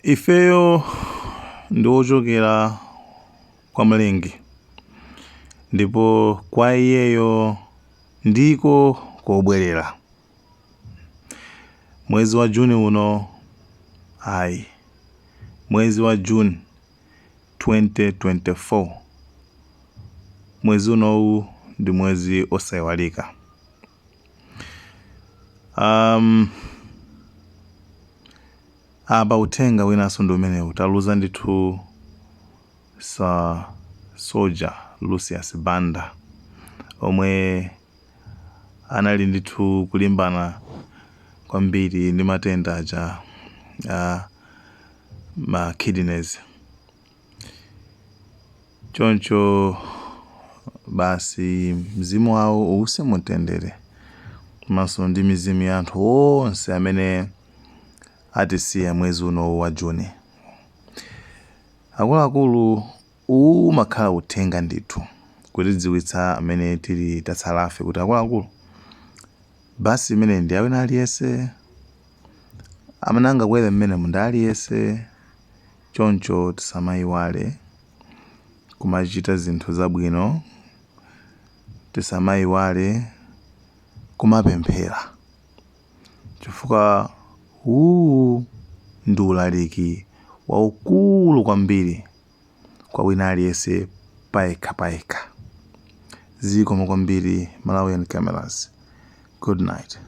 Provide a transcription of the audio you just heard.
Ifeyo ndi ochokera kwa Mlengi ndipo kwa iyeyo ndiko kobwerera. Mwezi wa Juni uno ayi, mwezi wa June 2024, mwezi unowu ndi mwezi osayiwalika. Apa uthenga winanso ndi umenewu. Taluza ndithu Sir Soldier Lucius Banda omwe anali ndithu kulimbana kwambiri ndi matenda aja a ma kidneys. Choncho basi mzimu wawo uwuse mumtendere komanso ndi mizimu ya anthu onse amene atisiya mwezi uno wa Juni. Akuluakulu, uwu umakhala uthenga ndithu kutidziwitsa amene tili tatsalafe kuti akuluakulu, basi imeneyi ndi ya wina aliyense, amene angakwere mmenemu ndi aliyense. Choncho tisamayiwale kumachita zinthu zabwino, tisamayiwale kumapemphera, chifukwa uwu ndi ulaliki waukulu kwambiri kwa wina aliyense payekha payekha. Zikomo kwambiri, Malawian Cameras. Good night.